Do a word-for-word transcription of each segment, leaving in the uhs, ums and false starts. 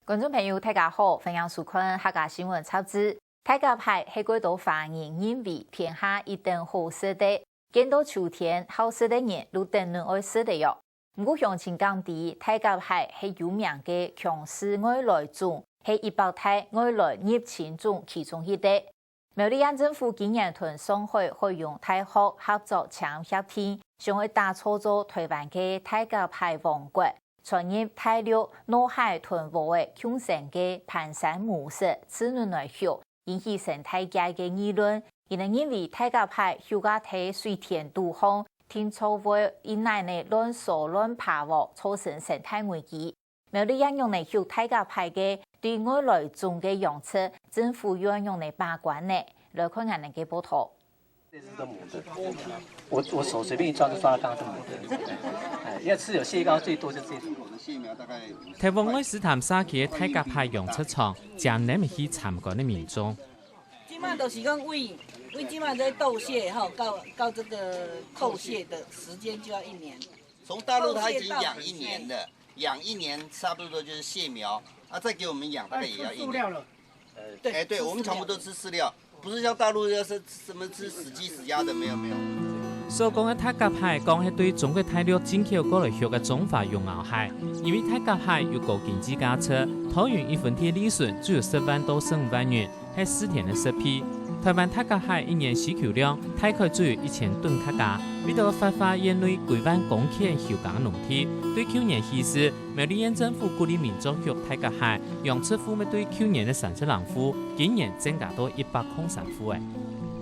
觀眾朋友，大家好，歡迎收看客家新聞雜誌。大閘蟹係幾多華人認為天下一等好食个，見到秋天好食个人就等等愛食个喲。毋過鄉親講知，大閘蟹係有名个強勢外來種，係一百大外來入侵種其中一个。 苗栗縣政府今年同上海海洋大學合作簽協定，想愛打造做台灣个大閘蟹王國，傳入大陸內海同河仔共生个盤山模式，自然來畜，引起生態界个議論。佢等認為大閘蟹畜啊在水田肚項，定著會一奶呢亂趖亂爬喔，造成生態危機。 苗栗縣仰仔畜大閘蟹个，對外來種个養殖，政府又愛仰仔把關呢？來看𠊎等个報導。這隻是母的，我我手隨便一抓就抓到它是母的，哎，因為刺有蟹膏最多就這種。大武愛斯潭社區个大閘蟹養殖場，正淰去參觀个民眾。這馬就是講對，對這馬在竇蟹吼，到到這個竇蟹的時間就要一年。從大陸它已經養一年了。 養一年差不多就是蟹苗，啊，再給我們養大概也要一年。哎，對，我們全部都吃飼料，不是像大陸要是什麼吃死雞死鴨的，沒有沒有。所講个大閘蟹，講係對中國大陸進口過來畜个中華絨螯蟹，因為大閘蟹有高經濟價值，桃園一分地利潤只有十萬到十五萬元， 係四田个十倍。台灣大閘蟹一年需求量大概只有一千噸較加，為著活化縣內幾萬公頃休耕農地，對舊年起勢，苗栗縣政府鼓勵民眾畜大閘蟹，養殖戶乜對舊年个三十零戶，今年增加到一百空三戶仔。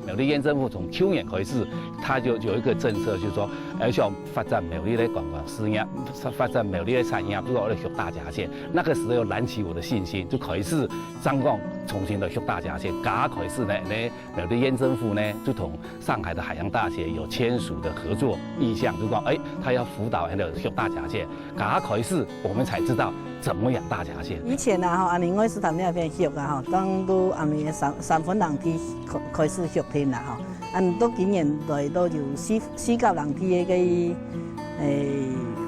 苗栗縣政府從舊年開始，它就有一個政策，就是說，呃，想發展苗栗个觀光事業，發展苗栗个產業，就說畜大閘蟹。那個時候又燃起我的信心，就開始 正講重新來畜大閘蟹，該開始呢，呢苗栗縣政府呢，就同上海的海洋大學有簽署的合作意向，就講，哎，他要輔導那個畜大閘蟹，該開始我們才知道怎麼養大閘蟹。以前啊，吼，恁呢愛斯潭這片畜啊，吼，當都恁呢三三分零地開開始畜定啦，吼。 恁到今年來都有四四甲零地个个，誒，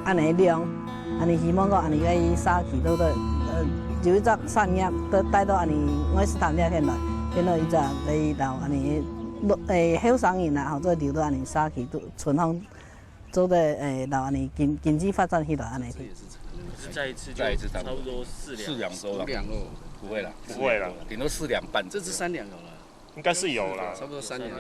恁呢量，恁呢希望講恁呢个社區都都，呃，有一隻產業都帶到恁呢愛斯潭這片來，變到一隻可以到恁呢，誒，後生人啊，吼，做留到恁呢社區都存放，做得誒，到恁呢經經濟發展起來恁呢。再一次就再一次差不多四兩四兩多了，四兩哦，不會啦，不會啦，頂多四兩半。這隻三兩有了。 應該是有啦。差不多三年了。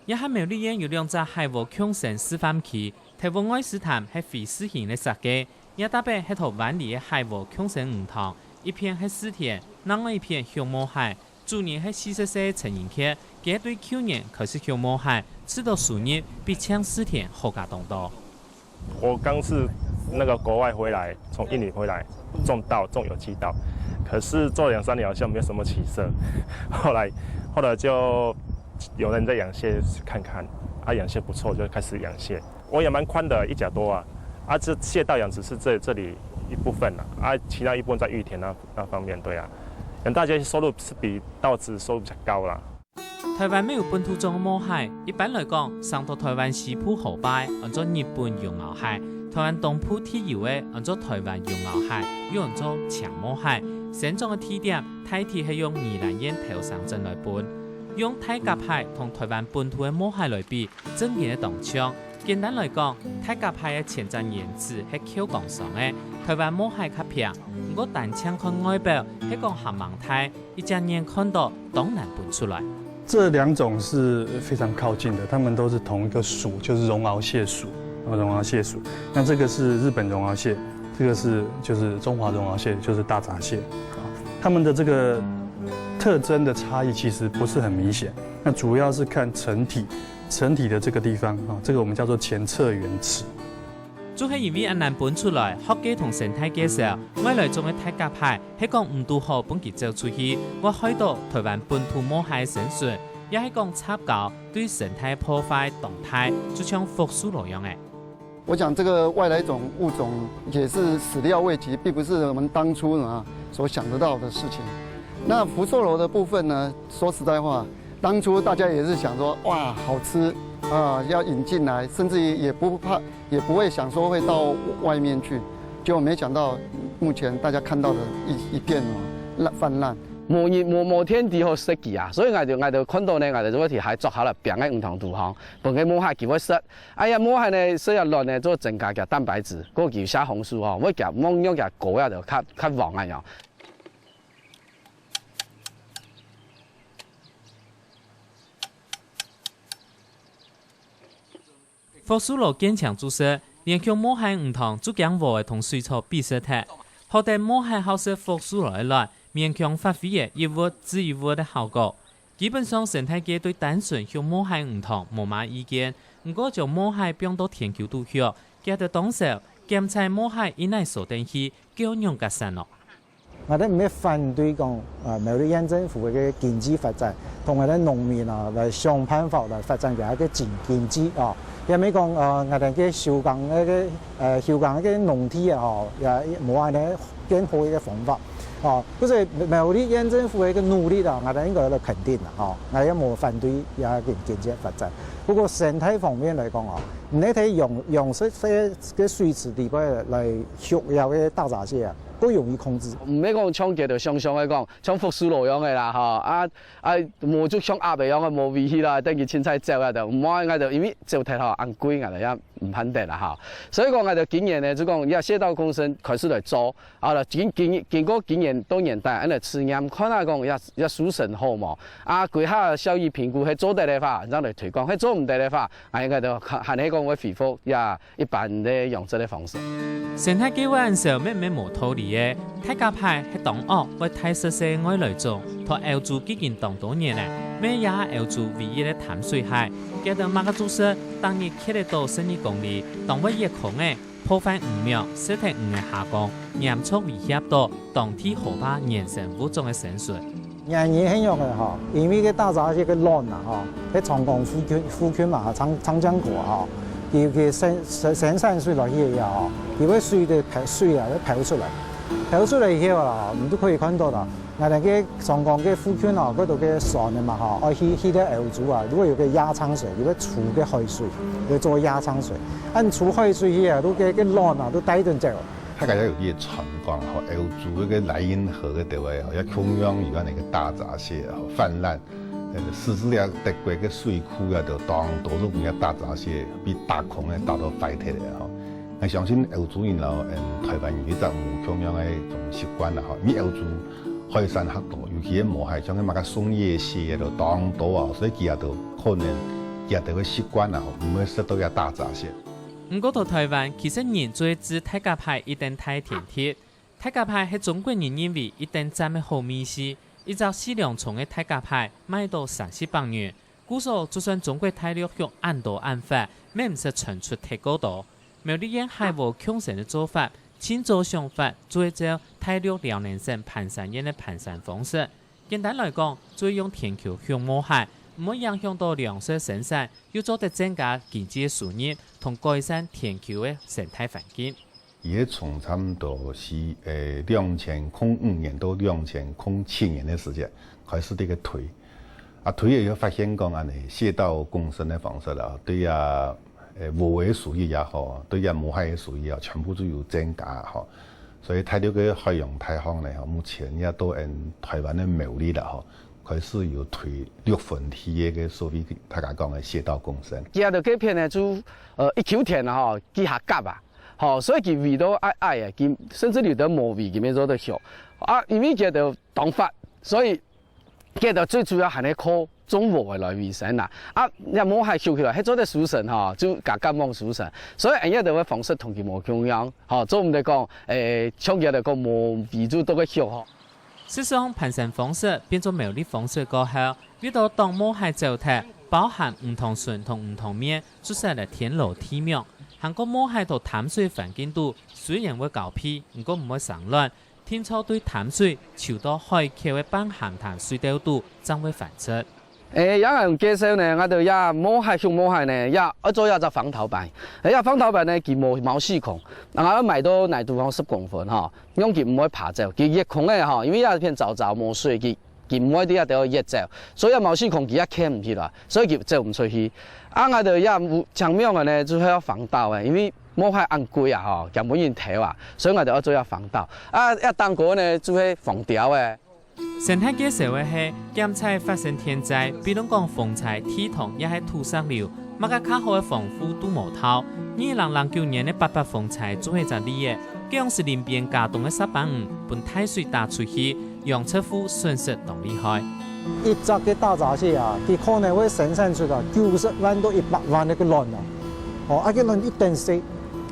這下苗栗縣有兩隻蟹窩共生示範區，大武愛斯潭係非試行个設計，這搭邊係同灣裡个蟹窩共生魚塘，一片係試田，另外一片畜毛蟹。主人係四十歲个陳英傑，佢對舊年開始畜毛蟹，試著收入比淨試田好加當多。 我剛是那個國外回來，從印尼回來，種稻，種有機稻，可是做兩三年好像沒有什麼起色，後來，後來就有人在養蟹看看，啊，養蟹不錯，就開始養蟹。我也蠻寬的，一甲多啊，啊，這蟹稻養殖是這這裡一部分啊，啊，其他一部分在玉田那那方面，對啊，養大家收入是比稻子收入比較高啦。 台灣乜有本土種个毛蟹，一般來講，生到台灣西部河壩，安做日本絨螯蟹；台灣東部地有个，安做台灣絨螯蟹，又安做青毛蟹。生長个地點，大體係用宜蘭縣頭城鎮來分。用大閘蟹同台灣本土个毛蟹來比，正經个當像。簡單來講，大閘蟹个前肢原子係摳槓上个，台灣毛蟹較平。毋過單淨看外表，係講還吂大， 一隻眼看著當難分出來。這兩種是非常靠近的，它們都是同一個屬，就是絨螯蟹屬，啊，絨螯蟹屬。那這個是日本絨螯蟹，這個是就是中華絨螯蟹，就是大閘蟹。它們的這個特徵的差異其實不是很明顯，那主要是看成體，成體的這個地方啊，這個我們叫做前側圓齒。 就係因為恁難分出來，學界同生態介紹，外來種个大閘蟹係講毋堵好分佢走出去，會害到台灣本土毛蟹个生存，也係講插交對生態破壞當大，就像福壽螺樣仔。我想這個外來種物種也是始料未及，並不是我們當初啊所想得到的事情。那福壽螺的部分呢，說實在話，當初大家也是想說，哇，好吃啊，要引進來，甚至於也不怕，也不會想說會到外面去。就没想到目前大家看到的一一片哦烂泛滥。無日無無天地好食佢啊，所以𠊎就𠊎就看到呢，𠊎就會去海捉下來，放在魚塘肚項，分佢毛蟹佢會食。哎呀，毛蟹呢食啊卵呢，做增加佢蛋白質，過佢下紅素吼，會佢望樣佢高啊，就較較黃啊樣。 福壽螺見青就食，連畜毛蟹魚塘就驚禾仔同水草比食忒，好得毛蟹好食福壽螺个卵，勉強發揮了一物治一物个效果。基本上生態界對單純畜毛蟹魚塘無麼意見，毋過將毛蟹放到田坵肚畜，佢兜當愁，檢采毛蟹一來鎖等去，狗仰結煞哦。 𠊎兜毋係反對講，呃，苗栗縣政府个經濟發展，同𠊎兜農民啊來想辦法來發展佢个經經濟啊。也毋係講，呃，𠊎兜个休耕个个，呃，休耕个農地啊，吼，也無恁呢更好个方法。哦，故所苗栗縣政府个个努力啊，𠊎兜應該來肯定啦，吼，𠊎也無反對佢个經經濟發展。不過生態方面來講啊，你愛用用這些个水池底背來畜佢个大閘蟹啊， 較容易控制。毋係講像佢兜想像个講，像福壽螺樣个啦吼，啊啊無就像鴨仔樣个無尾翼啦，等佢凊彩走啊就，毋愛𠊎就因為走忒吼，恁貴𠊎就也毋盼得啦吼。所以講𠊎就今年呢，就講這蟹道共生開始來做，啊經經經過今年到年底，恁來試驗看下講這這收成好無，啊歸下效益評估係做得个話，正來推廣，係做毋得个話，啊應該就還還係講會恢復這 一般个養殖个方式。生態計畫恁愁乜乜無道理个，大閘蟹係當惡，會大食細个外來種，到歐洲既經當多年了，乜也係歐洲唯一个淡水蟹。佢兜麼个就食，逐日㧒得到十二公里，當會挖空仔，破壞魚苗，食忒魚个蝦公，嚴重威脅到當地河壩原生物種个生存。 原因係仰仔吼，因為該大閘蟹个卵啊吼，該長江附近附近嘛，長長江口啊吼，佢佢生生生產水落去以後吼，佢會水个排水啊會排出來，排出來以後啊，你就可以看到啦，𠊎兜該長江該附近啊，該兜該船个嘛吼，愛去去到歐洲啊，如果有該壓艙水，佢會儲該海水，會做壓艙水，恁儲海水去啊，都該該卵啊都帶等走。 大家也有去參觀吼，歐洲該个萊茵河該兜仔吼，也共樣有恁呢个大閘蟹吼氾濫，呃，使得這德國个水庫啊，就當多都分這大閘蟹被打空个，打到壞忒了吼。𠊎相信歐洲人摎嗯臺灣人一直無共樣个一種習慣啦吼，因為歐洲海產較多，尤其係毛蟹，像該麼个松葉蟹啊，就當多啊，所以佢兜可能佢兜个習慣啦吼，毋會食到這大閘蟹。 毋過在臺灣，其實人就係指大閘蟹一等大天敵。大閘蟹係中國人認為一等讚个好味緒，一隻四兩重个大閘蟹賣到三四百銀。故所，就算中國大陸畜恁多恁闊，乜毋識傳出忒過多。苗栗縣海和共生个做法，盡早想法就係照大陸遼寧省盤山縣个盤山方式， 簡單來講，就係用田坵畜毛蟹，毋會影響到糧食生產，又做得增加經濟个收入，同改善田坵个生態環境。佢係從差毋多係，呃，兩千空五年到兩千空七年个時節開始這个推。啊，推了以後發現講恁呢，蟹道共生个方式啦，對啊，呃，禾仔个收益也好，對啊，毛蟹个收益啊，全部都有增加吼。 所以大陸个海洋大學呢，吼，目前也到𫣆臺灣个苗栗啦，吼，開始有推六分地个个所謂大家講个蟹道共生。佢兜該片呢，就，呃，一坵田啊，吼，幾下甲啊，吼，所以佢圍到矮矮个，佢甚至有兜無圍，佢乜做得畜。啊，因為佢兜當闊，所以 佢兜最主要還係靠種禾仔來維生啦。啊，這毛蟹畜起來，係做得收成吼，就加減望收成。所以，恁樣个方式同佢無共樣，吼，做毋得講，誒，像佢兜講無圍住到个畜吼。事實上，盤山方式變做苗栗方式過後，為到擋毛蟹走忒，包含魚塘脣同魚塘面，就設了天羅地網，還過毛蟹在淡水環境肚，雖然會交配，毋過毋會生卵， 定著對淡水泅到海口个半鹹淡水竇肚正會繁殖。誒，這樣介紹呢，𠊎兜這毛蟹畜毛蟹呢，也愛做一隻防潮板。誒，這防潮板呢，佢無毛細孔，𠊎愛埋到泥肚項十公分吼，讓佢毋會爬走。佢挖空个吼，因為這片燥燥無水，佢佢毋會在這兜挖走，所以這毛細孔佢也崁毋起來，所以佢走毋出去。啊，𠊎兜這有青網个呢，就係愛防潮个，因為無害恁貴啊吼，驚分人偷啊，所以𠊎兜愛做這防盜。啊，這頂高呢，就係防鳥个。生態界社會係檢采發生天災，比如講風災、地動也係土石流，麼个較好个防護都無透。二零零九年个八八風災就係隻例仔，該央時林邊茄苳个石板魚分大水打出去， 養殖戶損失當厲害。一隻个大閘蟹啊，佢可能會生產出啊九十萬到一百萬个卵啊。哦，啊，个卵一等細。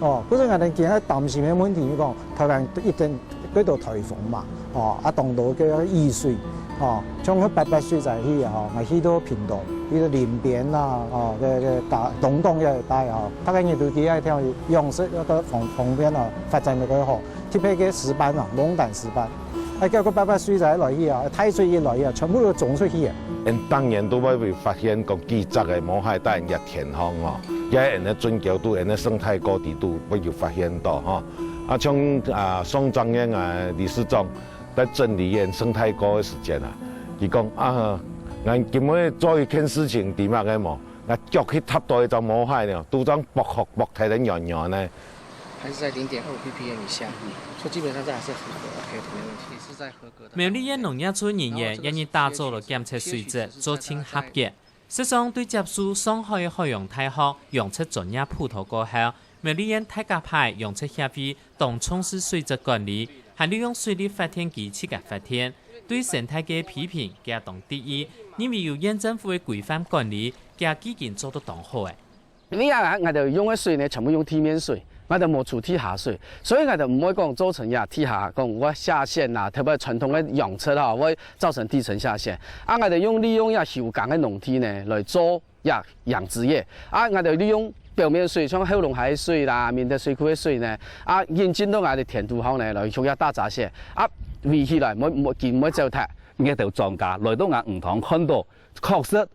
哦，故所𠊎兜今日擔心个問題，你講台灣一等幾多颱風嘛，哦，啊，當多个雨水，哦，像該八八水災去啊，吼，𠊎去到屏東，去到林邊啊，哦，个个茄苳東港个一帶啊，大概你都知該條養殖該个方方面啊，發展得較好。 特別个石斑啊，龍膽石斑，啊，結果八八水災來去啊，大水一來啊，全部都沖出去啊。𠊎等逐年都會發現講幾隻个毛蟹在𠊎等个田項哦，也𠊎等个準角肚、𠊎等个生態溝底肚會有發現到吼。啊，像啊上張个啊理事長在整理𠊎等生態溝个時間啊，佢講啊，𠊎今晡日做一件事情，知麼个無？𠊎腳去踏到一隻毛蟹呢，都正剝殼剝忒个軟軟呢。 還是在零點二五 P P M 以下，所以基本上這還是合格，OK 的，沒問題，是在合格的。苗栗縣農業處人員也日打早來檢測水質，做盡合格。事實上，對接受上海个海洋大學養殖專業輔導過後，苗栗縣大甲溪養殖協會當重視水質管理，還利用水利發電機自家發電。對生態界批評，佢也當得意，因為有縣政府个規範管理，佢既經做到當好了。 因為啊，𠊎兜用个水呢，全部用地面水，𠊎兜無出地下水，所以𠊎兜毋會講造成呀地下講有下陷啊，特別傳統个養殖吼，會造成地層下陷。啊，𠊎兜用利用呀休耕个農地呢來做呀養殖業。啊，𠊎兜利用表面水，像後龍溪水啦、明德水庫个水呢，啊，引進到𠊎兜田肚項呢，來畜下大閘蟹，啊，圍起來，毋會毋會佢毋會走忒。𠊎兜莊家來到𠊎魚塘看到，確實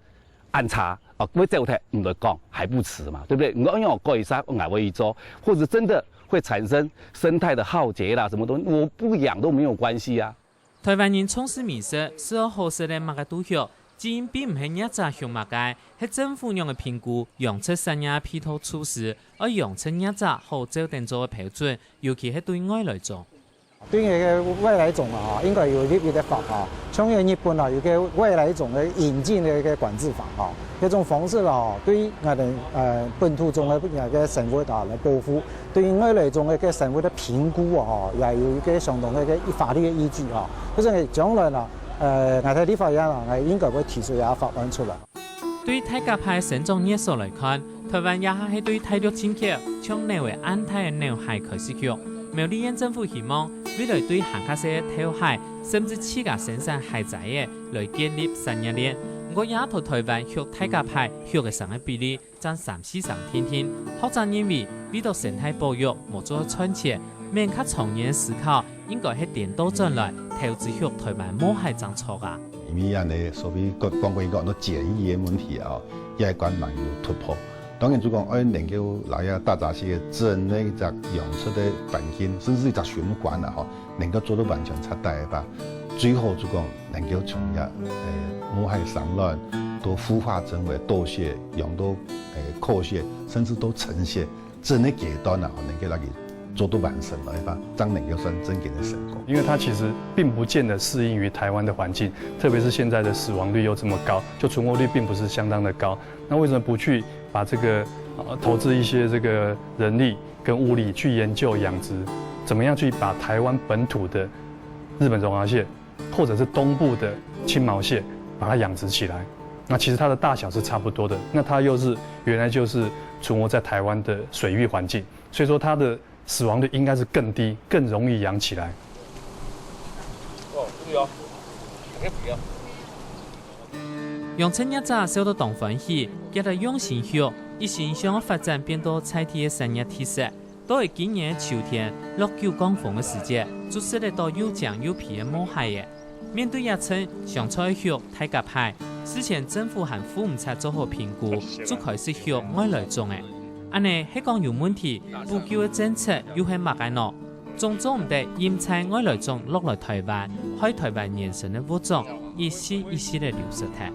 恁差，哦，會走忒，毋來講，還不遲嘛，對不對？你講要改善，𠊎會去做，或者真的會產生生態的浩劫啦，什麼東西，我不養都沒有關係啊。台灣人重視美食，食好好食个麼个都畜，主因並毋係業者畜麼个，係政府仰仔評估養殖產業配套措施，愛養殖業者好照等做个標準，尤其係對外來種。 對於該个外來種啊，應該有立一个法啊，像該日本啊，有个外來種个引進个一个管制法啊，這種方式啊，對𠊎兜呃本土種个該个生物啊來保護，對於外來種个該生物个評估啊，也有一个相當个一个法律个依據啊。所以將來呢，呃，𠊎兜立法院啊，應該會提出這个法案出來。 對大甲溪生長熱所來看，台灣這下係對大陸進口像鰻仔恁大个鰻蟹開始畜。苗栗縣政府希望未來對還較細个透蟹，甚至自家生產蟹仔仔來建立產業鏈。毋過也同台灣畜大甲溪畜个成个比例爭三四成定定。學者認為，為著生態保育無做賺錢，免較長遠个思考， 應該係顛倒轉來，投資畜台灣毛蟹正著啊。因為恁呢，所謂講講過一个安到檢疫个問題啊，也係關門有突破。當然，就講愛能夠來啊，大閘蟹真个一隻養殖个環境，甚至一隻循環啊，吼，能夠做到完全拆解个吧。最好就講能夠從這，誒，毛蟹產卵到孵化成為鬥蟹，養到，誒，蛞蟹，甚至到成蟹， 整个阶段啊，能夠來去做到完成來吧，正能夠算正經个成功。因為它其實並不見得適應於台灣的環境，特別是現在的死亡率又這麼高，就存活率並不是相當的高。那為什麼不去把這個呃投資一些這個人力跟物力去研究養殖，怎麼樣去把台灣本土的日本龍蝦蟹或者是東部的青毛蟹，把它養殖起來。那其实它的大小是差不多的，那它又是原来就是存活在台湾的水域环境，所以说它的死亡率应该是更低，更容易养起来。哦，注意哦，你可以不要。养殖业者笑到当欢喜，佢兜用心畜，一心想要发展变到在地个产业特色。 到了今年个秋天，落九降風个時節，就食得到又靚又肥个毛蟹仔。面對這陣想再畜大甲蟹，事前政府還赴毋掣做好評估，就開始畜外來種仔。恁呢係講有問題，補救个政策又係麼个呢？總做毋得任在外來種落來台灣，害台灣原生个物種一息一息仔流失忒。